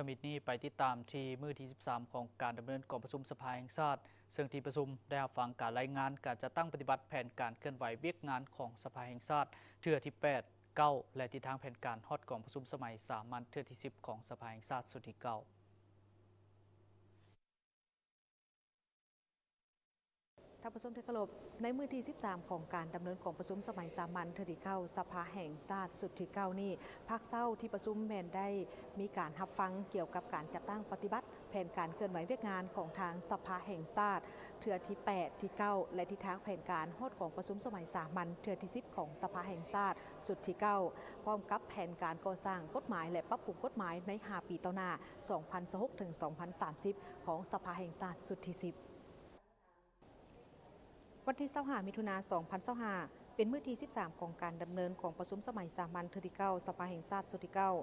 ທຳອິດນີ້ໄປຕິດຕາມທີ່ມື້ທີສິບສາມຂອງການດຳເນີນກອງປະຊຸມສະພາແຫ່ງຊາດ, ເຊິ່ງທີ່ປະຊຸມໄດ້ຮັບຟັງການລາຍງານການຈັດຕັ້ງປະຕິບັດແຜນການເຄື່ອນໄຫວວຽກງານຂອງສະພາແຫ່ງຊາດເທື່ອທີແປດ, ເກົ້າ ແລະ ທິດທາງແຜນການຮອດກອງປະຊຸມສະໄໝສາມັນເທື່ອທີສິບຂອງສະພາແຫ່ງຊາດຊຸດທີເກົ້າ. ທ່ານຜູ້ຊົມທີ່ເຄົາລົບ, ໃນມື້ທີສິບສາມຂອງການດຳເນີນກອງປະຊຸມສະໄໝສາມັນເທື່ອທີເກົ້າ ສະພາແຫ່ງຊາດຊຸດທີເກົ້ານີ້, ພາກເຊົ້າທີ່ປະຊຸມແມ່ນໄດ້ມີການຮັບຟັງກ່ຽວກັບການຈັດຕັ້ງປະຕິບັດແຜນການເຄື່ອນໄຫວວຽກງານຂອງທາງສະພາແຫ່ງຊາດເທື່ອທີແປດ, ທີເກົ້າ ແລະ ທິດທາງແຜນການຮອດກອງປະຊຸມສະໄໝສາມັນເທື່ອທີສິບຂອງສະພາແຫ່ງຊາດຊຸດທີເກົ້າ ພ້ອມກັບແຜນການກໍ່ສ້າງກົດໝາຍ ແລະ ປັບປຸງກົດໝາຍໃນຫ້າປີຕໍ່ໜ້າ ສອງພັນຊາວຫົກ ເຖິງ ສອງພັນສາມສິບ ຂອງສະພາແຫ່ງຊາດຊຸດທີສິບ. ວັນທີຊາວຫ້າ ມິຖຸນາ ສອງພັນຊາວຫ້າ ເປັນມື້ທີສິບສາມຂອງການດຳເນີນກອງປະຊຸມສະໄໝສາມັນເທື່ອທີເກົ້າ ສະພາແຫ່ງຊາດຊຸດທີເກົ້າ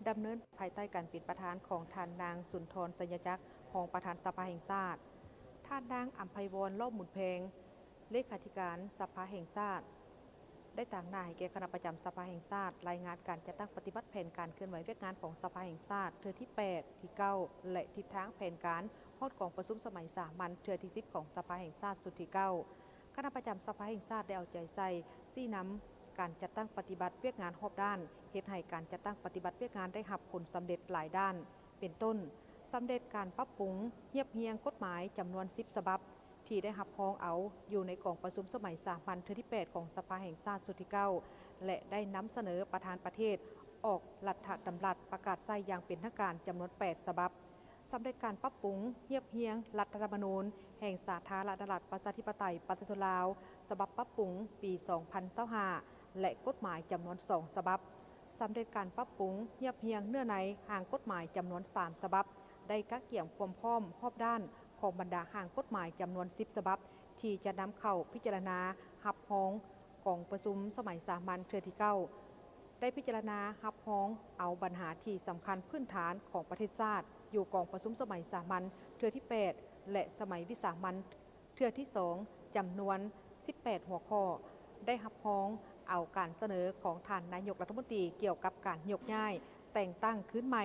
ດຳເນີນພາຍໃຕ້ການເປັນປະທານຂອງທ່ານນາງ ສຸນທອນ ໄຊຍະຈັກ ຮອງປະທານສະພາແຫ່ງຊາດ, ທ່ານນາງ ອຳໄພວອນ ລ້ອມບຸນແພງ ເລຂາທິການສະພາແຫ່ງຊາດ ໄດ້ຕາງໜ້າໃຫ້ແກ່ຄະນະປະຈຳສະພາແຫ່ງຊາດ ລາຍງານການຈັດຕັ້ງປະຕິບັດແຜນການເຄື່ອນໄຫວວຽກງານຂອງສະພາແຫ່ງຊາດເທື່ອທີແປດ, ທີເກົ້າ ແລະ ທິດທາງແຜນການຮອດກອງປະຊຸມສະໄໝສາມັນເທື່ອທີສິບຂອງສະພາແຫ່ງຊາດຊຸດທີເກົ້າ. ຄະນະປະຈຳສະພາແຫ່ງຊາດໄດ້ເອົາໃຈໃສ່ຊີ້ນຳການຈັດຕັ້ງປະຕິບັດວຽກງານຮອບດ້ານ, ເຮັດໃຫ້ການຈັດຕັ້ງປະຕິບັດວຽກງານໄດ້ຮັບຜົນສຳເລັດຫຼາຍດ້ານ, ເປັນຕົ້ນ, ສຳເລັດການປັບປຸງຮຽບຮຽງກົດໝາຍຈຳນວນສິບສະບັບ ທີ່ໄດ້ຮັບຮອງເອົາຢູ່ໃນກອງປະຊຸມສະໄໝສາມັນເທື່ອທີແປດຂອງສະພາແຫ່ງຊາດຊຸດທີເກົ້າ ແລະ ໄດ້ນຳສະເໜີປະທານປະເທດອອກລັດຖະດຳລັດປະກາດໃຊ້ຢ່າງເປັນທາງການຈຳນວນແປດສະບັບ. ສຳເລັດການປັບປຸງຮຽບຮຽງລັດຖະທຳມະນູນແຫ່ງສາທາລະນະລັດ ປະຊາທິປະໄຕ ປະຊາຊົນລາວ ສະບັບປັບປຸງປີສອງພັນຊາວຫ້າ ແລະ ກົດໝາຍຈຳນວນສອງສະບັບ. ສຳເລັດການປັບປຸງຮຽບຮຽງເນື້ອໃນຮ່າງກົດໝາຍຈຳນວນສາມສະບັບ, ໄດ້ກະກຽມຄວາມພ້ອມຮອບດ້ານຂອງບັນດາຮ່າງກົດໝາຍຈຳນວນສິບສະບັບ ທີ່ຈະນຳເຂົ້າພິຈາລະນາຮັບຮອງກອງປະຊຸມສະໄໝສາມັນເທື່ອທີເກົ້າ, ໄດ້ພິຈາລະນາຮັບຮອງເອົາບັນຫາທີ່ສຳຄັນພື້ນຖານຂອງປະເທດຊາດ ຢູ່ກອງປະຊຸມສະໄໝສາມັນເທື່ອທີແປດ ແລະ ສະໄໝວິສາມັນ ເທື່ອທີສອງ ຈຳນວນສິບແປດຫົວຂໍ້, ໄດ້ຮັບຮອງເອົາການສະເໜີຂອງທ່ານນາຍົກລັດຖະມົນຕີກ່ຽວກັບການຍົກຍ້າຍ, ແຕ່ງຕັ້ງຄືນໃໝ່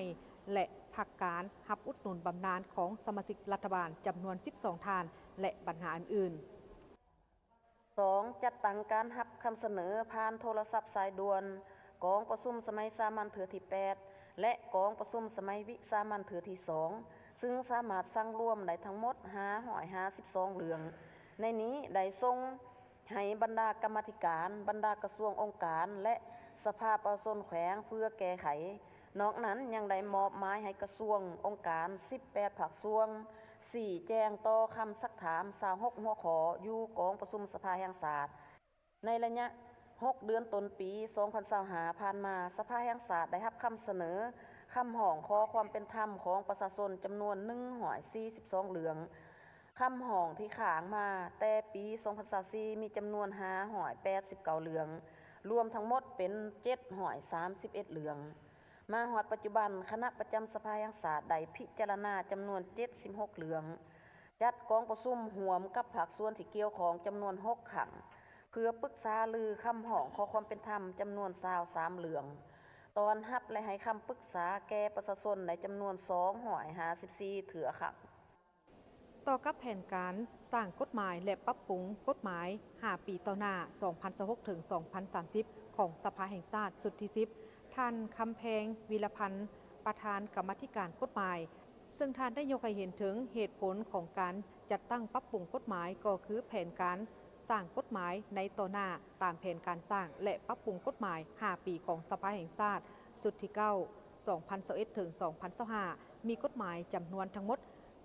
ແລະ ພັກການຮັບອຸດໜູນບຳນານຂອງສະມາຊິກລັດຖະບານຈຳນວນສິບສອງທ່ານ ແລະ ບັນຫາອື່ນໆ. ສອງ. ຈັດຕັ້ງການຮັບຄຳສະເໜີຜ່ານໂທລະສັບສາຍດ່ວນ ກອງປະຊຸມສະໄໝສາມັນເທື່ອທີແປດ ແລະ ກອງປະຊຸມສະໄໝວິສາມັນເທື່ອທີສອງ ຊຶ່ງສາມາດສັງລວມໄດ້ທັງໝົດຫ້າຮ້ອຍຫ້າສິບສອງເລື່ອງ. ໃນນີ້ໄດ້ສົ່ງໃຫ້ບັນດາກຳມາທິການ, ບັນດາກະຊວງ, ອົງການ ແລະ ສະພາປະຊາຊົນແຂວງເພື່ອແກ້ໄຂ. ນອກນັ້ນຍັງໄດ້ມອບໝາຍໃຫ້ກະຊວງ, ອົງການ, ສິບແປດພາກສ່ວນ ຊີ້ແຈງຕໍ່ຄຳຊັກຖາມຊາວຫົກຫົວຂໍ້ຢູ່ກອງປະຊຸມສະພາແຫ່ງຊາດ. ໃນໄລຍະຫົກເດືອນຕົ້ນປີສອງພັນຊາວຫ້າຜ່ານມາ, ສະພາແຫ່ງຊາດໄດ້ຮັບຄຳສະເໜີຄຳຮ້ອງຂໍຄວາມເປັນທຳຂອງປະຊາຊົນຈຳນວນໜຶ່ງຮ້ອຍສີ່ສິບສອງເລື່ອງ. ຄຳຮ້ອງທີ່ຄ້າງມາແຕ່ປີສອງພັນຊາວສີ່ມີຈຳນວນຫ້າຮ້ອຍແປດສິບເກົ້າເລື່ອງ, ລວມທັງໝົດເປັນເຈັດຮ້ອຍສາມສິບເອັດເລື່ອງ. ມາຮອດປັດຈຸບັນ, ຄະນະປະຈຳສະພາແຫ່ງຊາດໄດ້ພິຈາລະນາຈຳນວນເຈັດສິບຫົກເລື່ອງ, ຈັດກອງປະຊຸມຮ່ວມກັບພາກສ່ວນທີ່ກ່ຽວຂ້ອງຈຳນວນຫົກຄັ້ງ ເພື່ອປຶກສາລືຄຳຮ້ອງຂໍຄວາມເປັນທຳຈຳນວນຊາວສາມເລື່ອງ, ຕ້ອນຮັບ ແລະ ໃຫ້ຄຳປຶກສາແກ່ປະຊາຊົນໃນຈຳນວນສອງຮ້ອຍຫ້າສິບສີ່ເທື່ອຄັ້ງ. ຕໍ່ກັບແຜນການສ້າງກົດໝາຍ ແລະ ປັບປຸງກົດໝາຍຫ້າປີຕໍ່ໜ້າ ສອງພັນຊາວຫົກ ເຖິງ ສອງພັນສາມສິບ ຂອງສະພາແຫ່ງຊາດຊຸດທີສິບ, ທ່ານ ຄຳແພງ ວິລະພັນ ປະທານກຳມາທິການກົດໝາຍ, ເຊິ່ງທ່ານໄດ້ຍົກໃຫ້ເຫັນເຖິງເຫດຜົນຂອງການຈັດຕັ້ງປັບປຸງກົດໝາຍ ກໍຄືແຜນການສ້າງກົດໝາຍໃນຕໍ່ໜ້າຕາມແຜນການສ້າງ ແລະ ປັບປຸງກົດໝາຍຫ້າປີຂອງສະພາແຫ່ງຊາດຊຸດທີເກົ້າ ສອງພັນຊາວເອັດ ເຖິງ ສອງພັນຊາວຫ້າ ມີກົດໝາຍຈຳນວນທັງໝົດ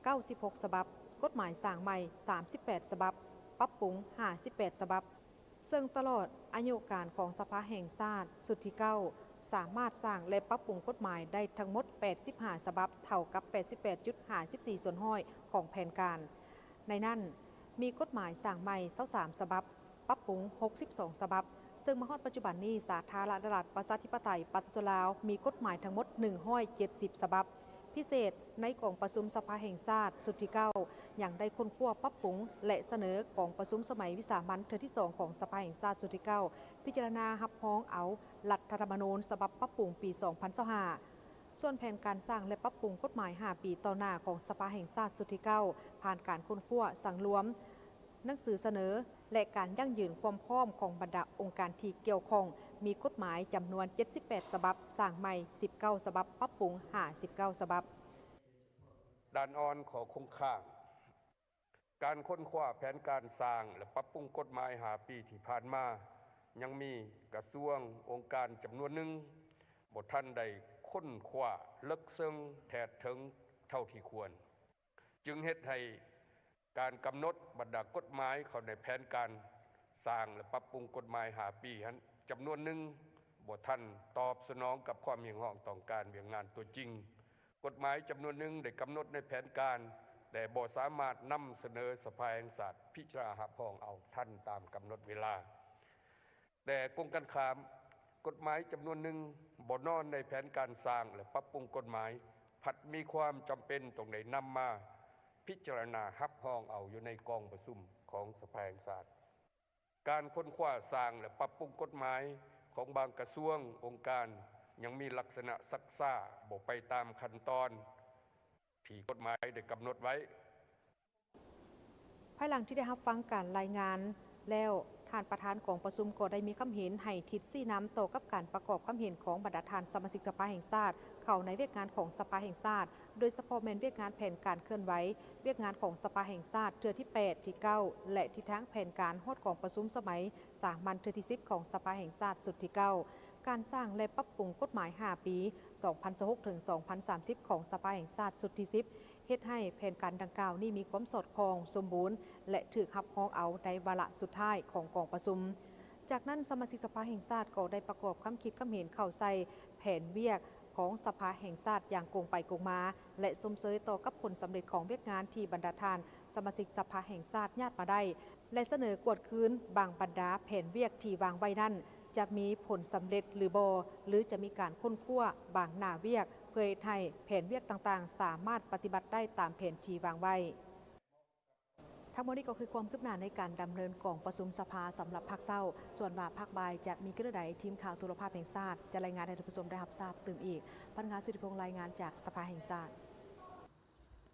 ເກົ້າສິບຫົກສະບັບ, ກົດໝາຍສ້າງໃໝ່ສາມສິບແປດສະບັບ, ປັບປຸງຫ້າສິບແປດສະບັບ. ເຊິ່ງຕະຫຼອດອາຍຸການຂອງສະພາແຫ່ງຊາດຊຸດທີເກົ້າ ສາມາດສ້າງ ແລະ ປັບປຸງກົດໝາຍໄດ້ທັງໝົດແປດສິບຫ້າສະບັບ, ເທົ່າກັບແປດສິບແປດຈຸດຫ້າສິບສີ່ສ່ວນຮ້ອຍຂອງແຜນການ. ໃນນັ້ນ, ມີກົດໝາຍສ້າງໃໝ່ຊາວສາມສະບັບ, ປັບປຸງຫົກສິບສອງສະບັບ, ເຊິ່ງມາຮອດປັດຈຸບັນນີ້ ສາທາລະນະລັດ ປະຊາທິປະໄຕ ປະຊາຊົນລາວ ມີກົດໝາຍທັງໝົດໜຶ່ງຮ້ອຍເຈັດສິບສະບັບ. ພິເສດ, ໃນກອງປະຊຸມສະພາແຫ່ງຊາດຊຸດທີເກົ້າ ຍັງໄດ້ຄົ້ນຄວ້າປັບປຸງ ແລະ ສະເໜີກອງປະຊຸມສະໄໝວິສາມັນເທື່ອທີສອງຂອງສະພາແຫ່ງຊາດຊຸດທີເກົ້າ ພິຈາລະນາຮັບຮອງເອົາລັດຖະທຳມະນູນສະບັບປັບປຸງປີສອງພັນຊາວຫ້າ ສ່ວນແຜນການສ້າງ ແລະ ປັບປຸງກົດໝາຍຫ້າປີຕໍ່ໜ້າຂອງສະພາແຫ່ງຊາດຊຸດທີເກົ້າ ຜ່ານການຄົ້ນຄວ້າ, ສັງລວມ, ໜັງສືສະເໜີ ແລະ ການຢັ້ງຢືນຄວາມພ້ອມຂອງບັນດາອົງການທີ່ກ່ຽວຂ້ອງ, ມີກົດໝາຍຈຳນວນເຈັດສິບແປດສະບັບ, ສ້າງໃໝ່ສິບເກົ້າສະບັບ, ປັບປຸງຫ້າສິບເກົ້າສະບັບ. ດ່ານອ່ອນ ຂໍ້ຄົງຄ້າງ. ການຄົ້ນຄວ້າແຜນການສ້າງ ແລະ ປັບປຸງກົດໝາຍຫ້າປີທີ່ຜ່ານມາ ຍັງມີກະຊວງ, ອົງການຈຳນວນໜຶ່ງ ບໍ່ທັນໄດ້ຄົ້ນຄວ້າເລິກເຊິ່ງແທດເຖິງເທົ່າທີ່ຄວນ, ຈຶ່ງເຮັດໃຫ້ການກຳນົດບັນດາກົດໝາຍເຂົ້າໃນແຜນການສ້າງ ແລະ ປັບປຸງກົດໝາຍຫ້າປີຫັ້ນ ຈຳນວນໜຶ່ງບໍ່ທັນຕອບສະໜອງກັບຄວາມຮຽກຮ້ອງຕ້ອງການວຽກງານຕົວຈິງ. ກົດໝາຍຈຳນວນໜຶ່ງໄດ້ກຳນົດໃນແຜນການ, ແຕ່ບໍ່ສາມາດນຳສະເໜີສະພາແຫ່ງຊາດພິຈາລະນາຮັບຮອງເອົາທັນຕາມກຳນົດເວລາ. ແຕ່ກົງກັນຂ້າມ, ກົດໝາຍຈຳນວນໜຶ່ງບໍ່ນອນໃນແຜນການສ້າງ ແລະ ປັບປຸງກົດໝາຍ, ພັດມີຄວາມຈຳເປັນຕ້ອງໄດ້ນຳມາພິຈາລະນາຮັບຮອງເອົາຢູ່ໃນກອງປະຊຸມຂອງສະພາແຫ່ງຊາດ. ການຄົ້ນຄວ້າສ້າງ ແລະ ປັບປຸງກົດໝາຍຂອງບາງກະຊວງ, ອົງການ ຍັງມີລັກສະນະຊັກຊ້າ, ບໍ່ໄປຕາມຂັ້ນຕອນທີ່ກົດໝາຍໄດ້ກຳນົດໄວ້. ພາຍຫຼັງທີ່ໄດ້ຮັບຟັງການລາຍງານແລ້ວ, ທ່ານປະທານກອງປະຊຸມກໍໄດ້ມີຄຳເຫັນໃຫ້ທິດຊີ້ນຳຕໍ່ກັບການປະກອບຄຳເຫັນຂອງບັນດາທ່ານສະມາຊິກສະພາແຫ່ງຊາດ ເຂົ້າໃນວຽກງານຂອງສະພາແຫ່ງຊາດ, ໂດຍສະເພາະແມ່ນວຽກງານແຜນການເຄື່ອນໄຫວ, ວຽກງານຂອງສະພາແຫ່ງຊາດເທື່ອທີແປດ, ທີເກົ້າ ແລະ ທິດທາງແຜນການຮອດກອງປະຊຸມສະໄໝສາມັນເທື່ອທີສິບຂອງສະພາແຫ່ງຊາດຊຸດທີເກົ້າ, ການສ້າງ ແລະ ປັບປຸງກົດໝາຍຫ້າປີ ສອງພັນຊາວຫົກ ເຖິງ ສອງພັນສາມສິບ ຂອງສະພາແຫ່ງຊາດຊຸດທີສິບ ເຮັດໃຫ້ແຜນການດັ່ງກ່າວນີ້ມີຄວາມສອດຄ່ອງ, ສົມບູນ ແລະ ຖືກຮັບຮອງເອົາໃນວາລະສຸດທ້າຍຂອງກອງປະຊຸມ. ຈາກນັ້ນ, ສະມາຊິກສະພາແຫ່ງຊາດກໍໄດ້ປະກອບຄຳຄິດຄຳເຫັນເຂົ້າໃສ່ແຜນວຽກຂອງສະພາແຫ່ງຊາດຢ່າງກົງໄປກົງມາ ແລະ ຊົມເຊີຍຕໍ່ກັບຜົນສຳເລັດຂອງວຽກງານທີ່ບັນດາທ່ານສະມາຊິກສະພາແຫ່ງຊາດຍາດມາໄດ້ ແລະ ສະເໜີກວດຄືນບາງບັນດາແຜນວຽກທີ່ວາງໄວ້ນັ້ນ ຈະມີຜົນສຳເລັດຫຼືບໍ່ ຫຼື ຈະມີການຄົ້ນຄວ້າບາງໜ້າວຽກ ເພື່ອເຮັດໃຫ້ແຜນວຽກຕ່າງໆ ສາມາດປະຕິບັດໄດ້ຕາມແຜນທີ່ວາງໄວ້. ທັງໝົດນີ້ກໍຄືຄວາມຄືບໜ້າໃນການດຳເນີນກອງປະຊຸມສະພາສຳລັບພາກເຊົ້າ, ສ່ວນວ່າພາກບ່າຍຈະມີເລື່ອງໃດ, ທີມຂ່າວໂທລະພາບແຫ່ງຊາດຈະລາຍງານໃຫ້ທ່ານຜູ້ຊົມໄດ້ຮັບຊາບຕື່ມອີກ. ພັນງານ ສຸທິພົງ ລາຍງານຈາກສະພາແຫ່ງຊາດ.